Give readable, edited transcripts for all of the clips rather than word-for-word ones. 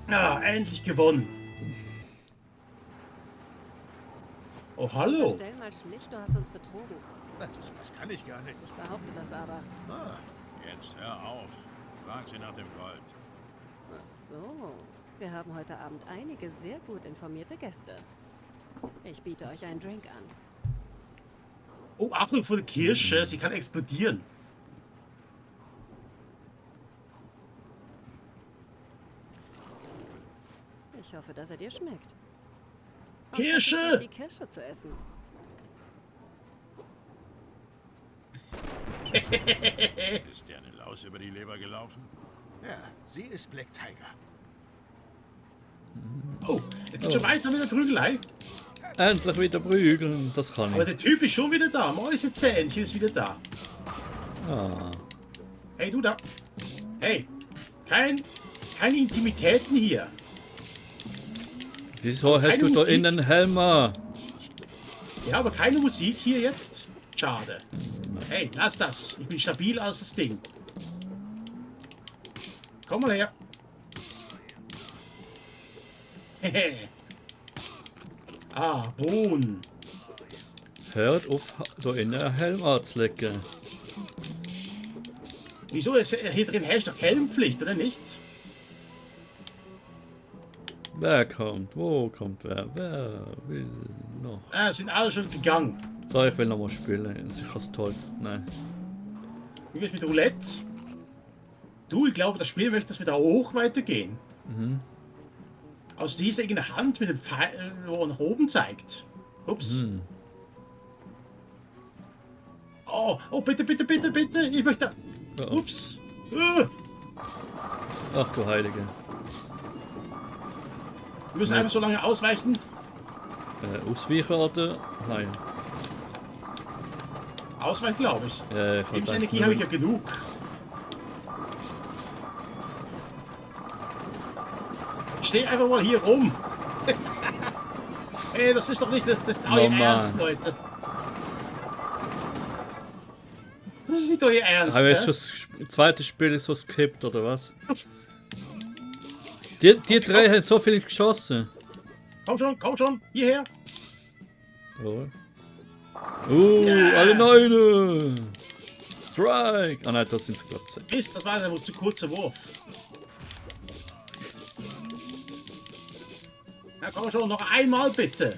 Ah, endlich gewonnen. Oh, hallo. Stell mal schlicht, du hast uns betrogen. Das kann ich gar nicht. Ich behaupte das aber. Ah, jetzt hör auf. Frag sie nach dem Gold. Ach so. Wir haben heute Abend einige sehr gut informierte Gäste. Ich biete euch einen Drink an. Oh, Achtung vor der Kirsche, sie kann explodieren. Ich hoffe, dass er dir schmeckt. Und Kirsche! vergiss nicht, die Kirsche zu essen. Ist dir eine Laus über die Leber gelaufen? Ja, sie ist Black Tiger. Oh, es geht schon weiter mit der Prügelei. Endlich wieder prügeln, das kann Aber ich. der Typ ist schon wieder da. Mäusezähnchen ist wieder da. Ah. Hey, du da. Hey, keine Intimitäten hier. Wieso hast Keine du da Musik? innen Helmer? Ja, aber keine Musik hier jetzt. Schade. Hey, lass das. Ich bin stabil als das Ding. Komm mal her. Hehe. Ah, Bohnen. Hört auf, da innen einen Helm anzulegen. Wieso ist hier drin herrscht doch Helmpflicht, oder nicht? Wer kommt? Wo kommt wer? Wer will noch? Ah, sind alle schon gegangen. So, ich will noch mal spielen. Ich has toll. Nein. Wie geht's mit Roulette? Du, ich glaube, das Spiel möchte, dass wir da hoch weitergehen. Mhm. Also diese irgendeine Hand mit dem Pfeil, wo nach oben zeigt. Ups. Mhm. Oh, oh, bitte, bitte, bitte, bitte. Ich möchte. Ja. Ups. Ach du Heilige. Wir müssen einfach so lange ausweichen. Ausweichen oder? Nein. Ausweichen, glaube ich. Ich Lebensenergie habe ich ja genug. Ich stehe einfach mal hier rum. Hey, das ist doch nicht euer Normal. Ernst, Leute. Das ist nicht euer Ernst. Haben wir jetzt hä? schon das zweite Spiel so skippt oder was? Die drei haben so viel geschossen. Komm schon, hierher. Ja. Ja. Alle Neune! Strike! Ah nein, das sind es gerade. Mist, das war ein zu kurzer Wurf. Na komm schon, noch einmal bitte.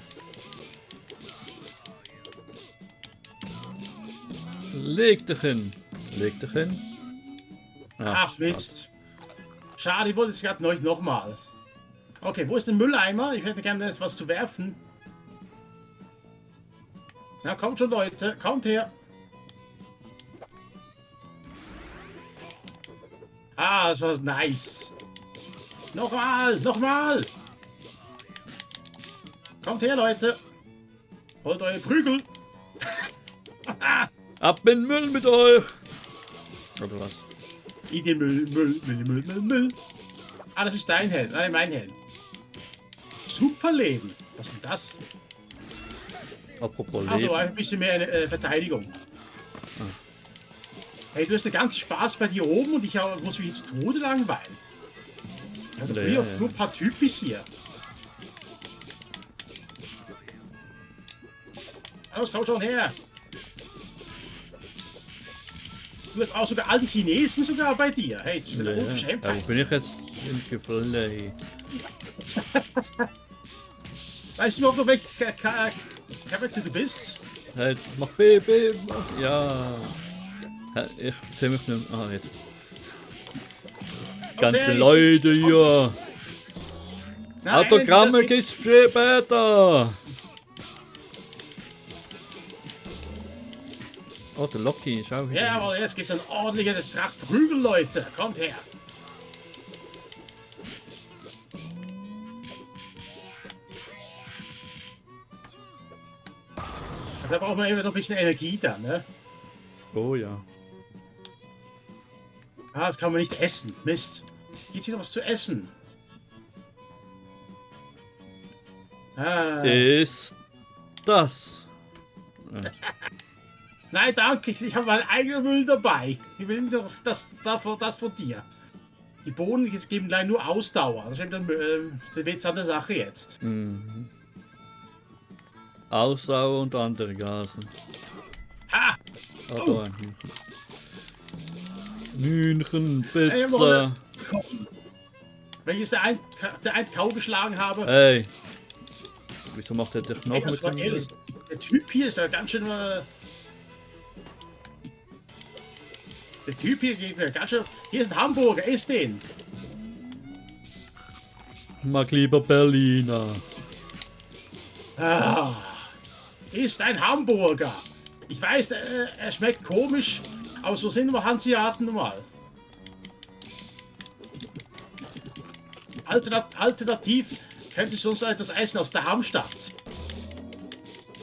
Leg dich hin! Leg dich hin! Ach Mist. Schade, ich wollte es gerade nochmal. Okay, wo ist der Mülleimer? Ich hätte gerne jetzt was zu werfen. Na kommt schon, Leute, kommt her. Ah, das war nice. Nochmal. Kommt her, Leute. Holt eure Prügel. Ab in den Müll mit euch! Oder was? In den Müll. Ah, das ist dein Helm. Nein, mein Helm. Superleben. Was ist denn das? Apropos Also Leben. ein bisschen mehr Verteidigung. Hey, du hast den ganzen Spaß bei dir oben und ich muss mich zu Tode langweilen. Ich habe Ja. nur ein paar Typis hier. Los, komm schon her. Du hast auch sogar alten Chinesen sogar bei dir. Hey, das ist eine Ja, Unverschämtheit. wo bin ich jetzt gefallen? Weißt du überhaupt noch, welcher Charakter du bist? Hey, mach B, mach. Ja. Ich sehe mich nicht mehr. Ah, jetzt. Ganze Okay. Leute hier. Nein, Autogramme das ist- gibt's später. Oh, der Loki, schau wieder. Ja, aber jetzt gibt's einen ordentlichen Tracht Prügel, Leute. Kommt her. Da braucht man immer noch ein bisschen Energie dann, ne? Oh ja. Ah, das kann man nicht essen. Mist. Gibt's hier noch was zu essen? Ah. Ist das. Nein, danke. Ich habe meinen eigenen Müll dabei. Ich will doch das von dir. Die Bohnen geben gleich nur Ausdauer. Das ist der Witz an der Sache jetzt. Mhm. Ausdauer und andere Gasen. Ha! Ah, Oh. da ein Hühnchen. Pizza. Wenn ich jetzt der ein Kau geschlagen habe. Hey. Wieso macht der dich Ey, noch das mit war dem? ehrlich. Der Typ hier ist ja ganz schön. Der Typ hier geht mir ganz schön. Hier ist ein Hamburger, isst den. Mag lieber Berliner. Ah, ist ein Hamburger. Ich weiß, er schmeckt komisch, aber so sind wir Hanseaten nun mal. Alternativ könnte ich sonst etwas essen aus der Hamstadt.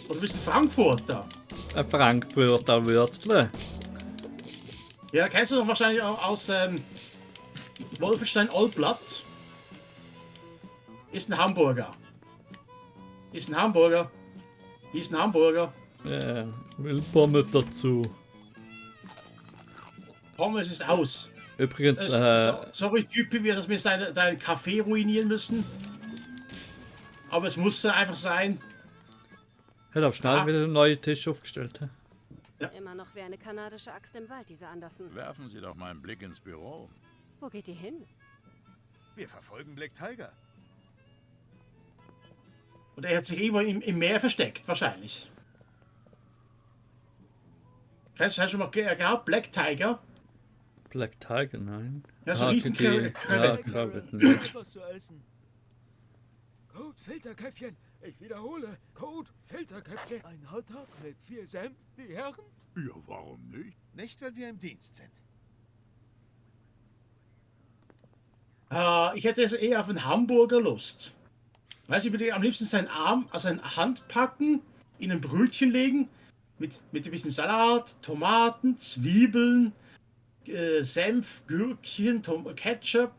Oder ein bisschen Frankfurter. Ein Frankfurter Würstle. Ja, kennst du doch wahrscheinlich auch aus Wolfenstein-Oldblatt. Ist ein Hamburger. Ist ein Hamburger. Ist ein Hamburger. Ja, ich will Pommes dazu. Pommes ist aus. Übrigens, Sorry, Typen, dass wir deinen Kaffee ruinieren müssen. Aber es muss einfach sein. ich habe schnell wieder einen neuen Tisch aufgestellt. He? Immer noch wie eine kanadische Axt im Wald, diese Anderson. Werfen Sie doch mal einen Blick ins Büro. Wo geht die hin? Wir verfolgen Black Tiger. Und er hat sich irgendwo im Meer versteckt, wahrscheinlich. Hast du schon mal gehabt? Black Tiger? Black Tiger, nein. Ja, so riesen Ja, Krevetten. Etwas zu essen. Code Filterköpfchen. Ich wiederhole. Code Filterköpfchen. Ein Hotdog mit 4 Senf, die Herren? Ja, warum nicht? Nicht, wenn wir im Dienst sind. Ich hätte jetzt eher auf einen Hamburger Lust. Weißt du, ich würde am liebsten seinen Arm, also seine Hand packen, in ein Brötchen legen, mit ein bisschen Salat, Tomaten, Zwiebeln, Senf, Gürkchen, Ketchup,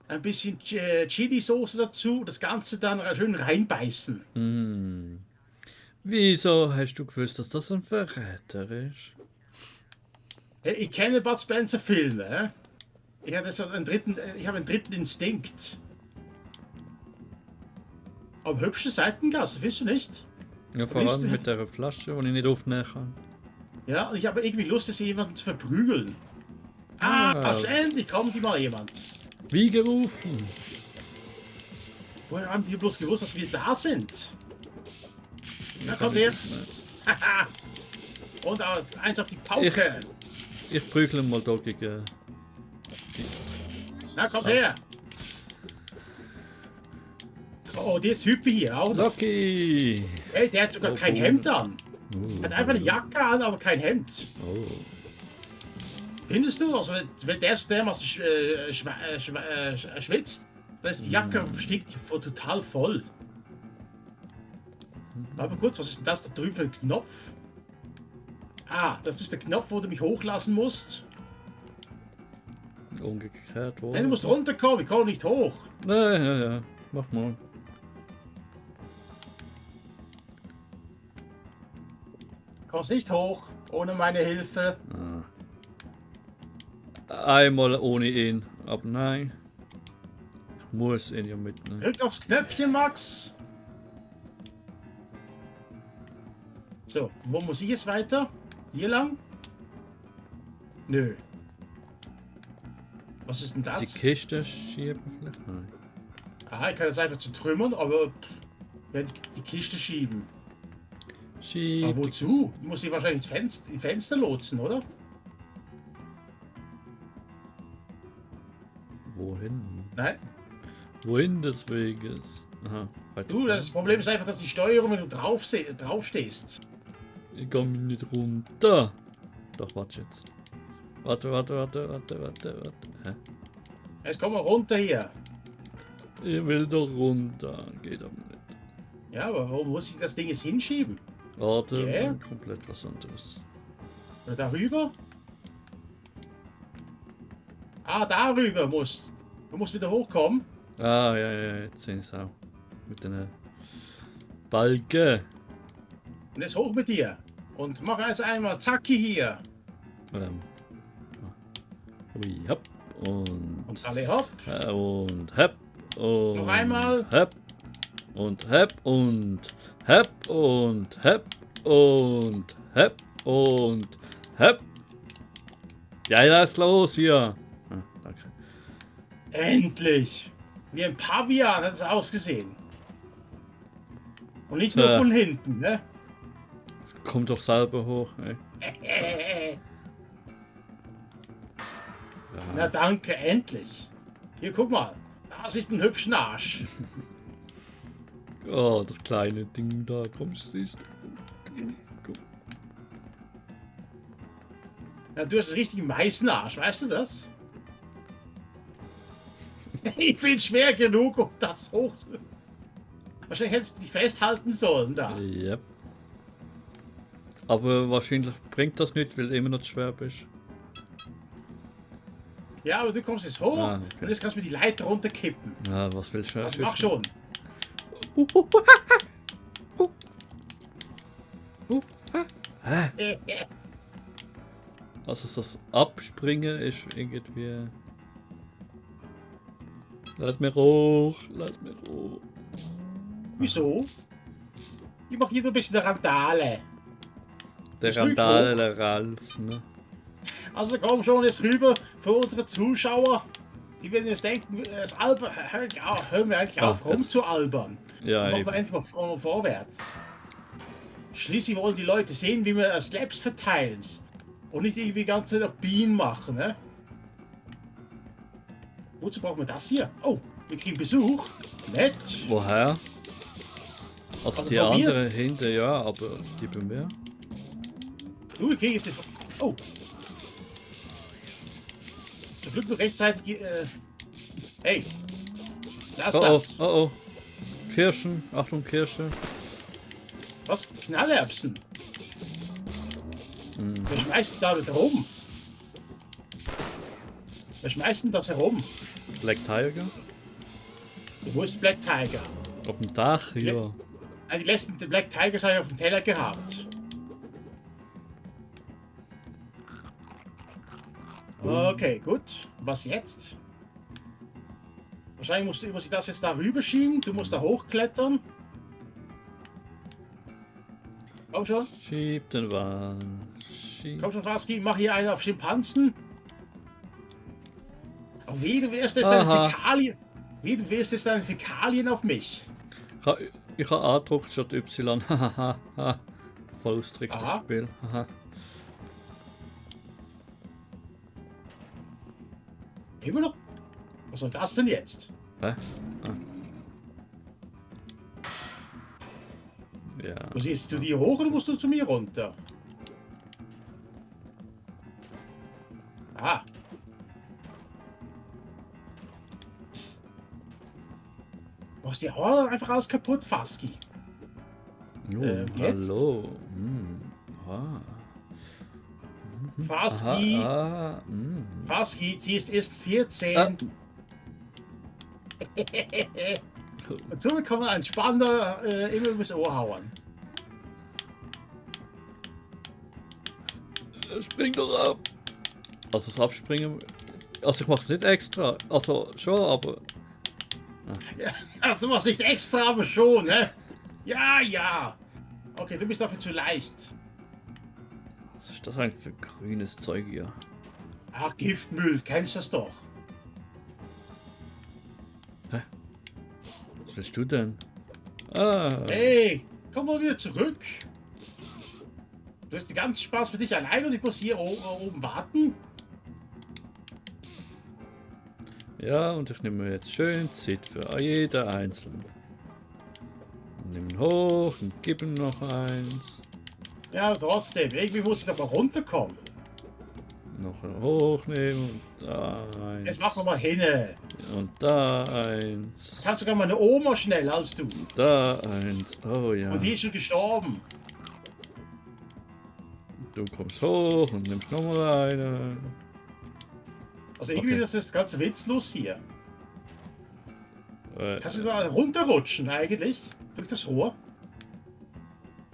ein bisschen Chili-Soße dazu, das Ganze dann schön reinbeißen. Hm. Wieso hast du gewusst, dass das ein Verräter ist? Ich kenne Bud Spencer Filme. Ich habe einen dritten Instinkt. Aber hübsche Seitengasse, willst du nicht? Ja, vor allem mit der Flasche, die ich nicht aufnehmen kann. Ja, und ich habe irgendwie Lust, jetzt jemanden zu verprügeln. Endlich kommt mal jemand. Wie gerufen? Woher haben die bloß gewusst, dass wir da sind? Na, komm her. Und eins auf die Pauke. Ich prügle mal da gegen... Na, komm her. Oh, der Typ hier auch noch. Lucky! Hey, der hat sogar kein Hemd an. Hat einfach eine Jacke an, aber kein Hemd. Oh. Findest du? Also, wenn der so dermaßen schwitzt, dann ist die Jacke stinkt total voll. Aber kurz, was ist denn das da drüben für ein Knopf? Ah, das ist der Knopf, wo du mich hochlassen musst. Umgekehrt, wo? Nein, du musst runterkommen, ich komme nicht hoch. Nein, ja. Mach mal. Kommst nicht hoch, ohne meine Hilfe. Einmal ohne ihn, aber nein. Ich muss ihn ja mitnehmen. Drück aufs Knöpfchen, Max. So, wo muss ich jetzt weiter? Hier lang? Nö. Was ist denn das? Die Kiste schieben vielleicht? Nein. Ah, ich kann das einfach zu Trümmern, aber ja, die Kiste schieben. Schieb. Aber wozu? Du musst sie wahrscheinlich ins Fenster lotsen, oder? Wohin? Nein. Wohin des Weges? Aha, weiter Du, das Problem ist einfach, dass die Steuerung, wenn du drauf stehst. Ich komme nicht runter. Doch, warte jetzt. Warte. Hä? Jetzt kommen wir runter hier. Ich will doch runter. Geht aber nicht. Ja, aber warum muss ich das Ding jetzt hinschieben? Warte, Yeah. komplett was anderes. Oder darüber? Ah, darüber musst. Du musst wieder hochkommen. Ah, ja, jetzt sehe ich es auch. Mit den Balken. Und jetzt hoch mit dir. Und mach jetzt einmal Zacki hier. Ui, hopp. Und alle hopp. Und hepp. Und Noch einmal. Hepp. Und hepp. Und hepp. Und hepp. Und hepp. Und hepp. Ja, lass los hier. Ah, danke. Endlich. Wie ein Pavian hat es ausgesehen. Und nicht nur Tja. von hinten, ne? Komm doch selber hoch, ey. Na danke, endlich. Hier, guck mal. Das ist ein hübschen Arsch. Oh, das kleine Ding da, komm, siehst du. Ja, du hast einen richtigen Meißenarsch, weißt du das? Ich bin schwer genug, um das hoch... Wahrscheinlich hättest du dich festhalten sollen da. Yep. Aber wahrscheinlich bringt das nicht, weil du immer noch zu schwer bist. Ja, aber du kommst jetzt hoch Ah, okay. und jetzt kannst du mir die Leiter runterkippen. Ja, was willst du? Also mach schon. Also das Abspringen ist irgendwie... Lass mich hoch, lass mich hoch. Wieso? Ich mach hier nur ein bisschen eine Randale. Der Ist wirklich Randale, hoch. der Ralf, ne? Also komm schon jetzt rüber für unsere Zuschauer. Die werden jetzt denken, das Albern, hören wir eigentlich auf, jetzt- rumzualbern. Ja, Machen wir eben. einfach mal vorwärts. Schließlich wollen die Leute sehen, wie wir Slaps verteilen. Und nicht irgendwie die ganze Zeit auf Bienen machen, ne? Wozu brauchen wir das hier? Oh, wir kriegen Besuch. Nett. Woher? Also Also die von mir? andere hinter, ja, aber die bei mir? Du, wir kriegen jetzt den... Oh. Zum Glück noch rechtzeitig... Hey. Lass Oh oh, das. oh oh. Kirschen, Achtung Kirsche. Was? Knallerbsen? Hm. Wer schmeißt da herum? Wer schmeißt denn das herum? Black Tiger? Wo ist Black Tiger? Auf dem Dach, ja. Nein, die letzten Black Tigers habe ich auf dem Teller gehabt. Okay, gut. Was jetzt? Wahrscheinlich muss ich das jetzt da rüber schieben. Du musst da hochklettern. Komm schon. Schieb den Wahn. Schieb. Komm schon, Faski. Mach hier einen auf Schimpansen. Oh, wie du wirst jetzt Aha. deine Fäkalien. Wie du wirst jetzt deine Fäkalien auf mich. Ich habe A gedruckt statt Y. Hahaha. Voll austrickst das Aha. Spiel. Haha. Immer noch? Was soll das denn jetzt? Hä? Ah. Ja. Muss ich jetzt zu dir hoch oder musst du zu mir runter? Ah. Du hast die auch einfach alles kaputt, Faski. Oh, jetzt? hallo. Hm. Ah. Faski, Aha, hm. Faski, sie ist 14. Ah. Und somit kann man einen Spanner immer übers Ohr hauen. Spring doch ab. Also das Abspringen. Also ich mach's nicht extra. Also schon, aber. Ach, du machst nicht extra, aber schon, ne? Ja, ja. Okay, du bist dafür zu leicht. Was ist das eigentlich für grünes Zeug hier? Ach, Giftmüll, kennst du das doch. Was willst du denn? Ah. Hey, komm mal wieder zurück. Du hast den ganzen Spaß für dich allein und ich muss hier oben warten. Ja, und ich nehme mir jetzt schön Zeit für jeder einzeln. Nimm ihn hoch und gib ihm noch eins. Ja, trotzdem, irgendwie muss ich doch mal runterkommen. Noch hochnehmen und da eins. Jetzt mach mal hinne. Und da eins. Kannst sogar meine Oma schneller als du. Da eins. Oh ja. Und die ist schon gestorben. Du kommst hoch und nimmst nochmal eine. Also irgendwie Okay. das ist ganz witzlos hier. Äh, Kannst du da runterrutschen eigentlich? Durch das Rohr?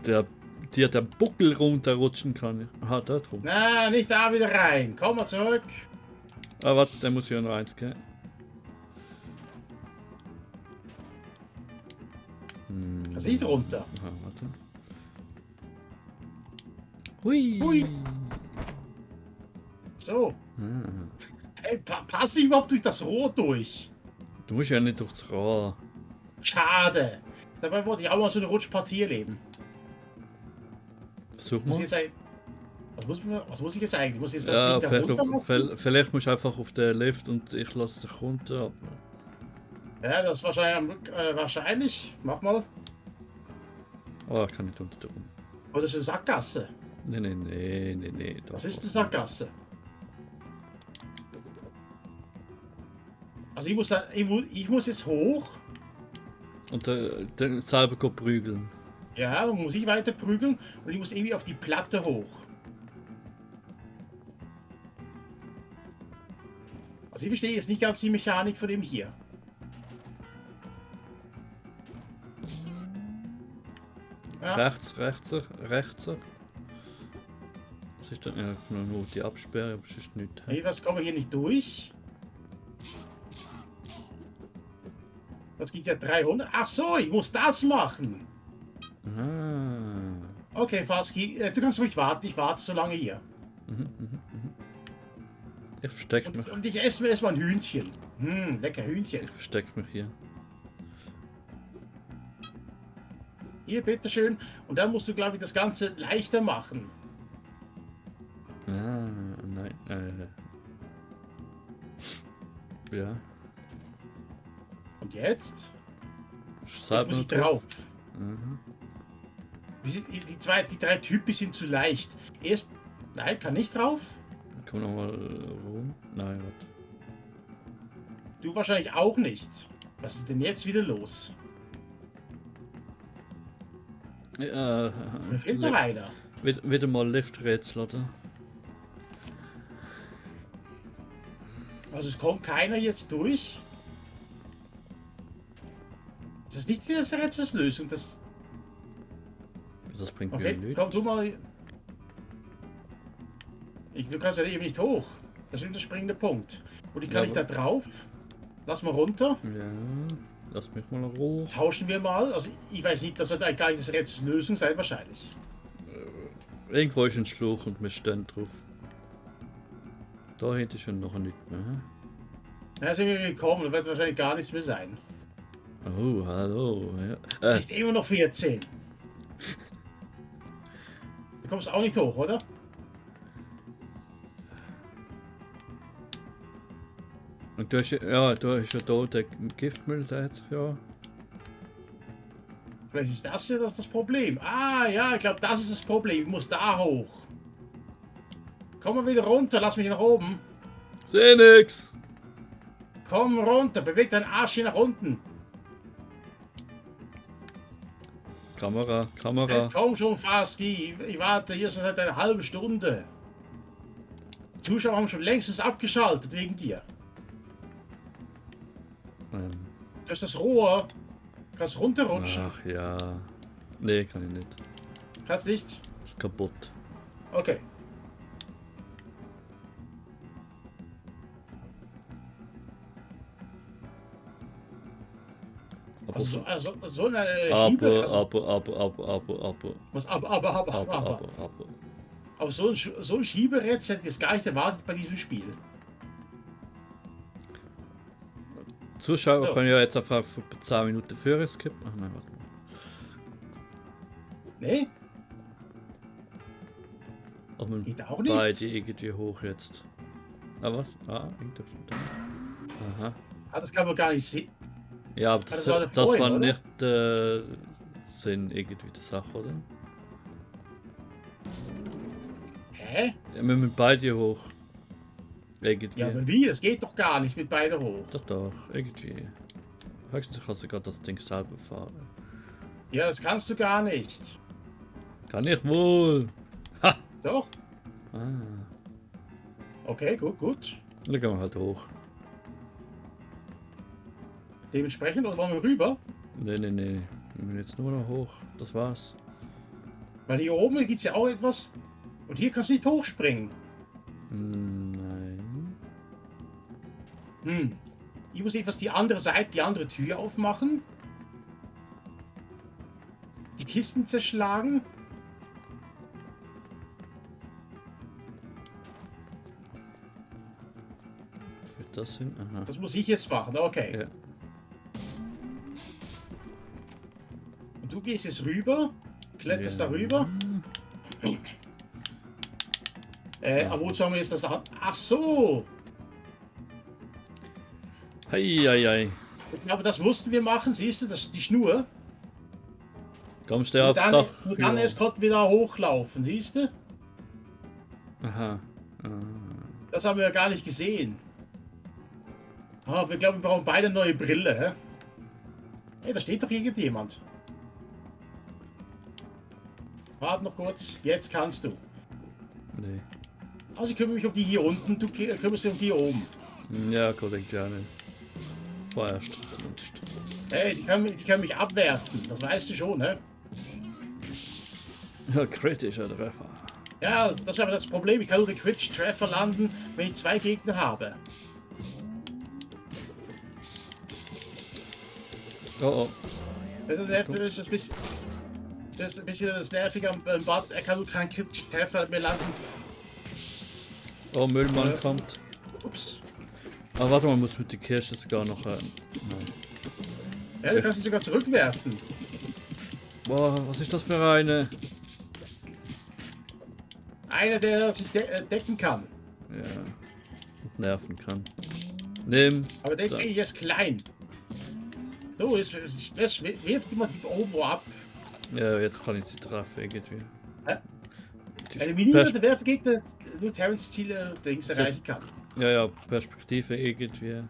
der Buckel runterrutschen kann. Aha, da drum. Na, nicht da wieder rein. Komm mal zurück. Ah, warte, der muss ja noch eins gehen. Kannst nicht runter. Aha, warte. Hui. Hui. So. Ah. Hey, passe ich überhaupt durch das Rohr durch? Du musst ja nicht durchs Rohr. Schade. Dabei wollte ich auch mal so eine Rutschpartie erleben. Versuch Muss mal. ich jetzt, was muss ich jetzt eigentlich? Muss ich jetzt das Ja, Ding da vielleicht, runterlassen? vielleicht musst du einfach auf den Lift und ich lasse dich runter. Ja, das ist wahrscheinlich. Mach mal. Oh, ich kann nicht unter drum. Oder ist eine Sackgasse? Nee. Was ist eine Sackgasse? Also ich muss jetzt hoch. Und der selber go prügeln. Ja, dann muss ich weiter prügeln und ich muss irgendwie auf die Platte hoch. Also ich verstehe jetzt nicht ganz die Mechanik von dem hier. Ja, Rechts. Was ist denn? Ja, nur die Absperre, aber es ist nichts. nee, das kommen wir hier nicht durch. Das geht ja 300. Ach so, ich muss das machen. Ah. Okay, Faski, du kannst ruhig warten. Ich warte so lange hier. Ich verstecke mich. Und ich esse mir erstmal ein Hühnchen. Lecker Hühnchen. Ich verstecke mich hier. Hier, bitteschön. Und dann musst du, glaube ich, das Ganze leichter machen. Ah, nein. Ja. Und jetzt? Jetzt Jetzt muss ich drauf. Mhm. Die drei Typen sind zu leicht. Erst. Nein, kann nicht drauf. Komm nochmal rum. Nein, warte. Du wahrscheinlich auch nicht. Was ist denn jetzt wieder los? Ja, Mir fehlt noch einer. wieder mal Lifträtsel, oder? Also es kommt keiner jetzt durch. Das ist nicht die Rätselslösung. Das. Das bringt mir Okay, nichts. komm du mal. Du kannst ja eben nicht hoch. Das ist der springende Punkt. Und ich kann Ja, nicht da drauf. Lass mal runter. Ja, lass mich mal hoch. Tauschen wir mal. Also ich weiß nicht, das wird ein gleiches Rätselslösung sein wahrscheinlich. Irgendwo ist ein Schluch und wir stehen drauf. Da hätte schon noch nichts mehr. Hm? Ja, sind wir gekommen. Da wird wahrscheinlich gar nichts mehr sein. Oh, hallo. Ja. Ist immer noch 14. Du kommst auch nicht hoch, oder? Und da ist ja da der Giftmüll, der hat sich ja. Vielleicht ist das ja das Problem. Ah, ja, ich glaube, das ist das Problem. Ich muss da hoch. Komm mal wieder runter, lass mich nach oben. Seh nix! Komm runter, beweg deinen Arsch hier nach unten. Kamera. Jetzt komm schon, Faski. Ich warte hier schon seit einer halben Stunde. Die Zuschauer haben schon längstens abgeschaltet wegen dir. Du hast das Rohr. Du kannst runterrutschen. Ach ja. Nee, kann ich nicht. Kannst nicht? Ist kaputt. Okay. Aber so. So eine Schiebe. Aber. Was, aber. Aber so ein Schieberätsel hätte ich jetzt gar nicht erwartet bei diesem Spiel. Zuschauer So. können ja jetzt auf 10 Minuten für skippen. Ach nein, warte mal. Nee, Aber wir geht auch nicht. beide irgendwie hoch jetzt. Ah, was? Ah, irgendwas da. Aha. Ah, das kann man gar nicht sehen. Ja, aber das das, war der das vorhin, war oder? nicht Sinn irgendwie der Sache, oder? Hä? Ja, wir müssen beide hoch. Irgendwie. Ja, aber wie? Das geht doch gar nicht mit beiden hoch. Doch, irgendwie. Höchstens kann sogar das Ding selber fahren. Ja, das kannst du gar nicht. Kann ich wohl! Ha! Doch? Ah. Okay, gut. Dann gehen wir halt hoch. Dementsprechend, oder wollen wir rüber? Nee. Wir müssen jetzt nur noch hoch. Das war's. Weil hier oben gibt es ja auch etwas. Und hier kannst du nicht hochspringen. Nein. Ich muss etwas die andere Seite, die andere Tür aufmachen. Die Kisten zerschlagen. Führt das hin? Aha. Das muss ich jetzt machen, okay. Ja. Und du gehst jetzt rüber, kletterst da rüber. Aber wozu haben wir jetzt das an? Ach so! Hei. Ich glaube, das mussten wir machen, siehst du, das ist die Schnur. Kommst du aufs dann, Dach? und dann Ja. erst konnten wir da hochlaufen, siehst du? Aha. Das haben wir ja gar nicht gesehen. Ah, wir glauben, wir brauchen beide eine neue Brille, hä? Hey, da steht doch irgendjemand. Warte noch kurz, jetzt kannst du. Nee. Also ich kümmere mich um die hier unten, du kümmerst dich um die hier oben. Ja, korrekt, ja nicht. Vorerst zumindest. Hey, die können mich abwerfen, das weißt du schon, ne? Ja, kritischer Treffer. Ja, das ist aber das Problem, ich kann nur den Crit-Treffer landen, wenn ich 2 Gegner habe. Oh. Das ist ein bisschen das Nervige am Bad, er kann nur keinen Crit-Treffer mehr landen. Oh, Müllmann kommt. Ups. Ah, warte mal, man muss mit der Kirsche sogar noch. Nein. Ja, du kannst sie sogar zurückwerfen. Boah, was ist das für eine? Einer, der sich decken kann. Ja. Und nerven kann. Nimm. Aber der das. ist jetzt klein. So, jetzt wirft jemand die oben ab. Ja, jetzt kann ich sie treffen irgendwie. Hä? Die Eliminiere Pers- den Werfgegner, nur Terrence Ziele Dings erreichen kann. ja, Perspektive irgendwie.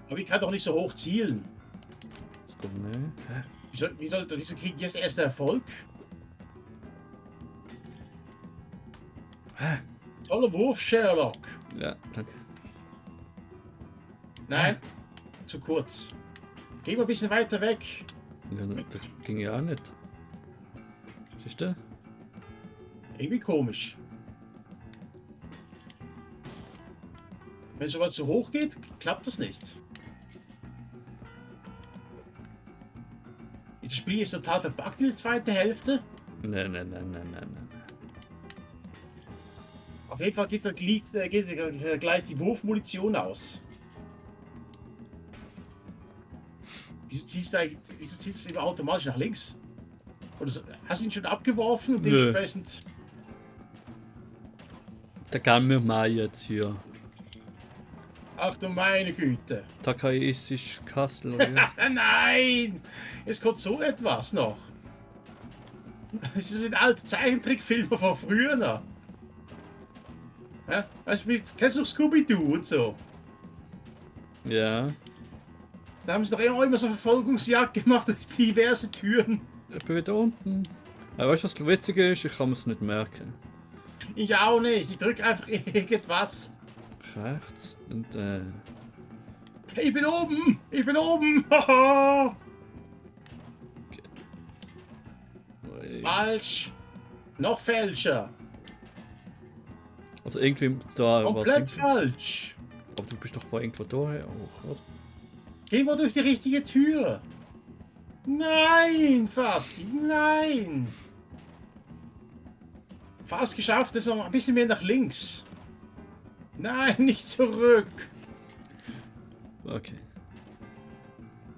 Aber ich kann doch nicht so hoch zielen. Das kommt, ne? Hä? Wieso kriege ich jetzt erst Erfolg? Hä? Toller Wurf, Sherlock. Ja, danke. Nein, zu kurz. Geh mal ein bisschen weiter weg. Ja, das ging ja auch nicht. Siehst du? Irgendwie komisch. Wenn es so weit zu hoch geht, klappt das nicht. Das Spiel ist total verpackt in die zweite Hälfte. Nein. Auf jeden Fall geht gleich die Wurfmunition aus. Wieso ziehst du immer automatisch nach links? Oder hast du ihn schon abgeworfen und Nö. dementsprechend. Da kann mir mal jetzt hier. Ach du meine Güte. Takaisisch Kastel oder wie? Nein! Es kommt so etwas noch. Das sind alte Zeichentrickfilme von früher noch. Ja, weißt du, kennst du noch Scooby-Doo und so? Ja. Da haben sie doch immer so Verfolgungsjagd gemacht durch diverse Türen. Ich bin wieder unten. Aber weißt du, was das Witzige ist? Ich kann es nicht merken. Ich auch nicht. Ich drücke einfach irgendwas. Rechts und Hey, ich bin oben! Ich bin oben! Haha. Falsch! Noch fälscher! Also irgendwie da Komplett was. falsch! Aber du bist doch vor irgendwo da auch, oder? Geh mal durch die richtige Tür! Nein, fast! Nein! Fast geschafft, ist noch ein bisschen mehr nach links. Nein, nicht zurück! Okay.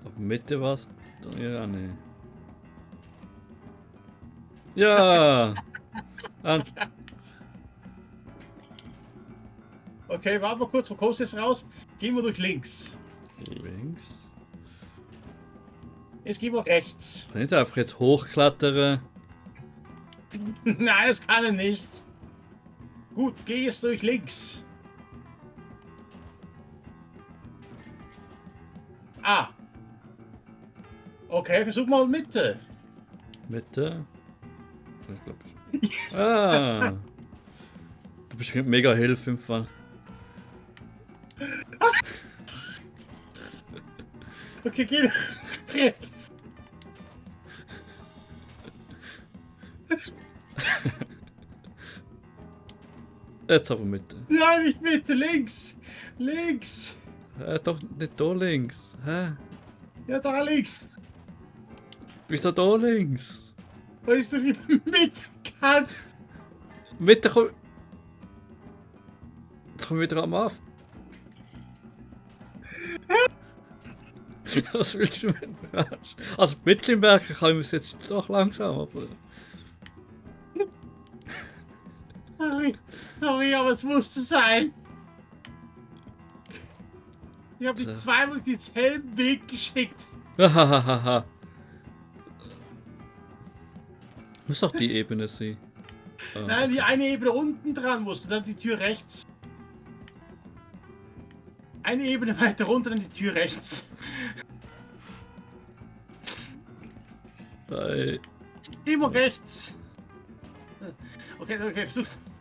Aber Mitte was? Ja, nee. Ja! Und Okay, warte mal kurz, wo kommst du jetzt raus? Gehen wir durch links. links. Jetzt gehen wir rechts. Kann ich einfach jetzt hochklettern? Nein, das kann er nicht. Gut, geh jetzt durch links. Ah. Okay, versuch mal Mitte. Mitte? Ich glaube. Ah! Du bist mega Hilfe im Fall. Okay, geh rechts. Jetzt aber Mitte. Nein, nicht Mitte, links. Links. Doch nicht da links. Hä? Ja, da links. Wieso da links? Weil ich doch nicht mit kann. Mitte komm. Jetzt komm wieder am Anfang. Was willst du mit mir? Also Mittelberger kann ich jetzt doch langsam, aber. Sorry, aber es musste sein. Ich habe dich zweimal denselben Weg geschickt. Hahaha. Muss doch die Ebene sein. Ah, Nein, die eine Ebene unten dran musst und dann die Tür rechts. Eine Ebene weiter runter, dann die Tür rechts. Nein. Immer rechts. Okay,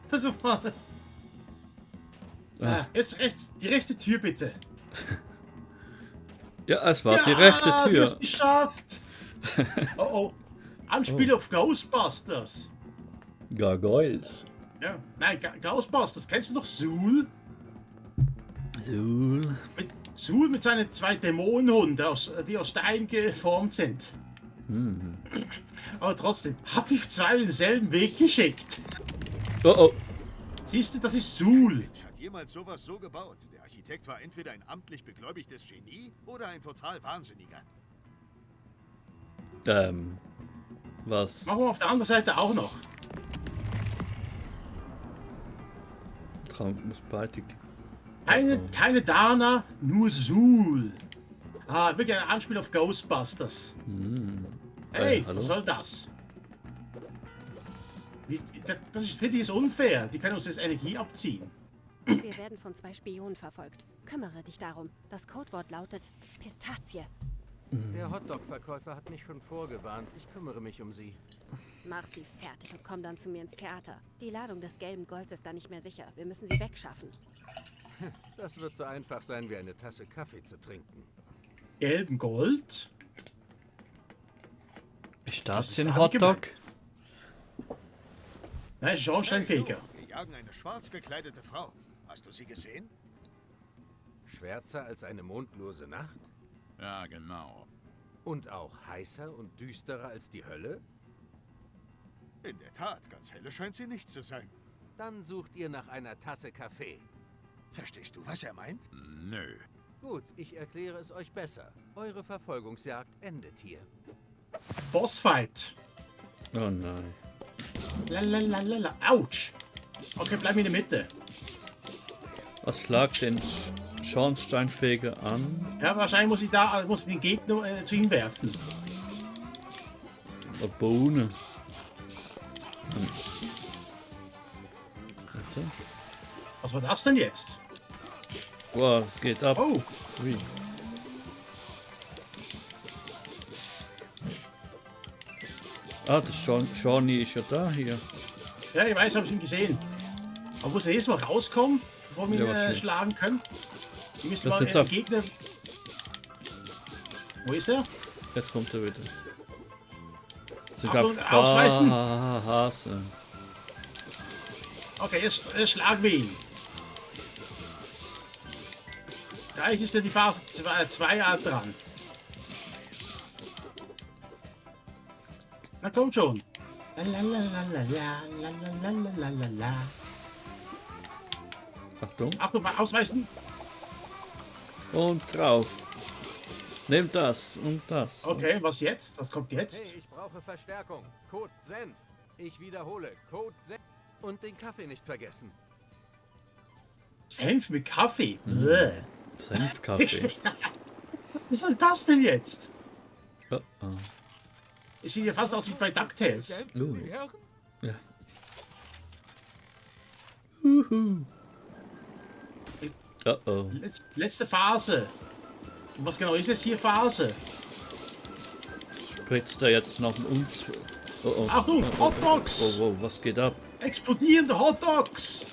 versuch mal. Ah. Jetzt rechts, die rechte Tür bitte. Ja, es war die rechte Du Tür. hast es geschafft. Oh. Anspiel auf Ghostbusters. Gargoyles. Ja, nein, Ghostbusters. Kennst du noch Zool? Zool mit seinen 2 Dämonenhunden, die aus Stein geformt sind. Hm. Aber trotzdem, hab ich 2 denselben Weg geschickt. Oh. Siehst du, das ist Zool. Mensch, hat jemals sowas so gebaut? Der Architekt war entweder ein amtlich begläubigtes Genie oder ein total Wahnsinniger. Was? Machen wir auf der anderen Seite auch noch. Muss beide. Keine Dana, nur Zool. Wirklich ein Anspiel auf Ghostbusters. Hm. Hey, hallo? was soll das? Das finde ich ist unfair. Die können uns jetzt Energie abziehen. Wir werden von 2 Spionen verfolgt. Kümmere dich darum. Das Codewort lautet Pistazie. Der Hotdog-Verkäufer hat mich schon vorgewarnt. Ich kümmere mich um sie. Mach sie fertig und komm dann zu mir ins Theater. Die Ladung des gelben Golds ist da nicht mehr sicher. Wir müssen sie wegschaffen. Das wird so einfach sein, wie eine Tasse Kaffee zu trinken. Gelben Gold? Pistazien-Hotdog? Nein, Schornsteinfeger. Wir jagen eine schwarz gekleidete Frau. Hast du sie gesehen? Schwärzer als eine mondlose Nacht? Ja, genau. Und auch heißer und düsterer als die Hölle? In der Tat, ganz helle scheint sie nicht zu sein. Dann sucht ihr nach einer Tasse Kaffee. Verstehst du, was er meint? Nö. Gut, ich erkläre es euch besser. Eure Verfolgungsjagd endet hier. Bossfight. Oh nein. Lalalala. Autsch. Okay, bleib in der Mitte. Was schlagt den Schornsteinfeger an? Ja, wahrscheinlich muss ich den Gegner zu ihm werfen. Eine Bohne. Warte. Was war das denn jetzt? Wow, es geht ab. Oh, Ui. Ah, das Shawnee ist ja da hier. ja, ich weiß, habe ich ihn gesehen. Aber muss er jetzt mal rauskommen, bevor wir Ja, ihn wahrscheinlich. schlagen können? Wir müssen Das mal ist den auf- Gegner... Wo ist er? Jetzt kommt er wieder. Sogar Achtung, ausweichen. Hase. Okay, jetzt schlagen wir ihn. Gleich ist ja die Phase 2 dran. Na kommt schon. Lalalala. Achtung. Achtung, mal ausweichen. Und drauf. Nehmt das und das. Okay, was jetzt? Was kommt jetzt? Hey, ich brauche Verstärkung. Code Senf. Ich wiederhole. Code Senf. Und den Kaffee nicht vergessen. Senf mit Kaffee. Bäh. Senfkaffee. Was soll das denn jetzt? Oh, oh. Es sieht ja fast aus wie bei DuckTales. Ui. Herren? Ja. Uhu. Oh oh. Letzte Phase. Und was genau ist jetzt hier Phase? Spritzt er jetzt noch uns? Oh oh. Achtung, Oh, Hotdogs! oh, was geht ab? Explodierende Hotdogs!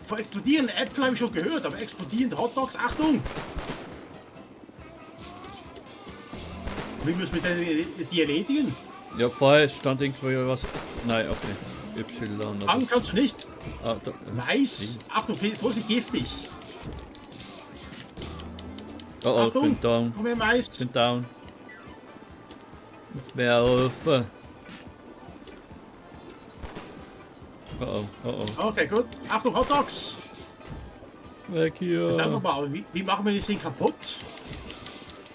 Von explodierenden Äpfeln habe ich schon gehört, aber explodierende Hotdogs, Achtung! Wie müssen wir denn die erledigen? Ja, vorher stand irgendwo ja was. Nein, okay. Y. Fangen kannst du nicht. Ah, da, Nice. Achtung, Vorsicht, giftig. oh, oh, ich Achtung. bin down. Komm her, Mais. Ich bin down. Muss mir helfen. Oh oh, oh oh. Okay, gut. Achtung, Hot Dogs. Weg hier. Dann nochmal. Wie machen wir das Ding kaputt?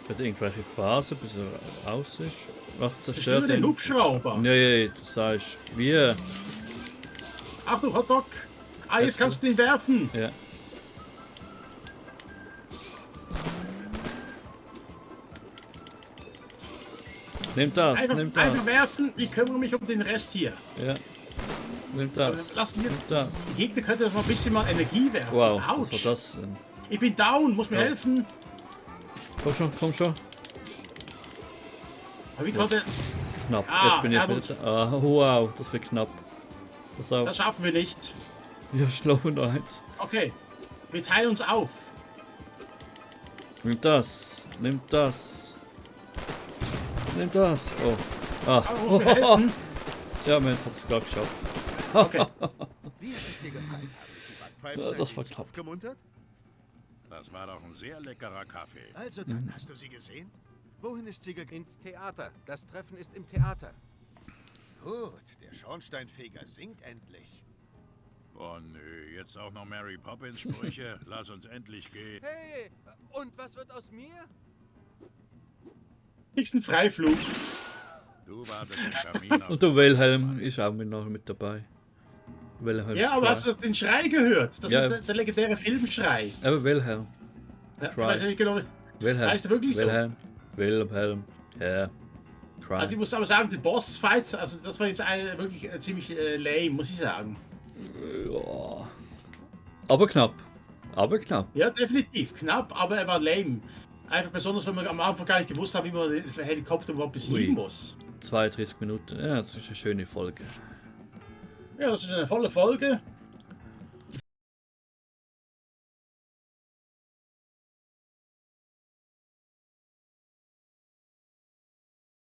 Hat irgendwelche Phasen, bis er raus ist. Was Zerstöre zerstört den den? Hubschrauber. Nee, du sagst, wie? Achtung, Hot Dog. Ah, jetzt kannst du den werfen. Ja. Nimm das, nimm Einfach das. werfen. Ich kümmere mich um den Rest hier. Ja. Nimm das. Lassen wir. Nimm das. Die Gegner könnten noch ein bisschen mal Energie werfen. Wow, was Autsch. war das denn? Ich bin down, muss mir Ja. helfen. Komm schon, komm schon. Aber wie konnte. Knapp. Ah, Jetzt bin ich ja, wieder da. Ah, wow, das wird knapp. Pass auf. Das schaffen wir nicht. Ja, schlau noch eins. Okay. Wir teilen uns auf. Nimm das. Nimm das. Nimm das. Oh. Ah. Aber muss mir helfen. Ja, Mensch, hab's sogar geschafft. Okay. Wie hat es dir gefallen? Haben dich die Backpfeifen Ja, ein das war wenig knapp. aufgemuntert? Das war doch ein sehr leckerer Kaffee. Also dann, hast du sie gesehen? Wohin ist sie gegangen? Ins Theater. Das Treffen ist im Theater. Gut, der Schornsteinfeger singt endlich. Oh nö, jetzt auch noch Mary Poppins Sprüche. Lass uns endlich gehen. Hey, und was wird aus mir? Nächsten Freiflug. Du wartest im Kamin auf Und der Wilhelm ist auch noch mit dabei. Wilhelm. Ja, aber hast du den Schrei gehört? Das Ja. ist der legendäre Filmschrei. Aber Wilhelm. Ja, ich Cry. weiß ja nicht genau. Wilhelm. Heißt er wirklich so? Wilhelm. Wilhelm. Ja. Cry. Also ich muss aber sagen, der Bossfight, also das war jetzt wirklich ziemlich lame, muss ich sagen. Ja. Aber knapp. Aber knapp. Ja, definitiv. Knapp, aber er war lame. Einfach besonders, wenn man am Anfang gar nicht gewusst hat, wie man den Helikopter überhaupt besiegen Ui. muss. 32 Minuten. Ja, das ist eine schöne Folge. Ja, das ist eine volle Folge.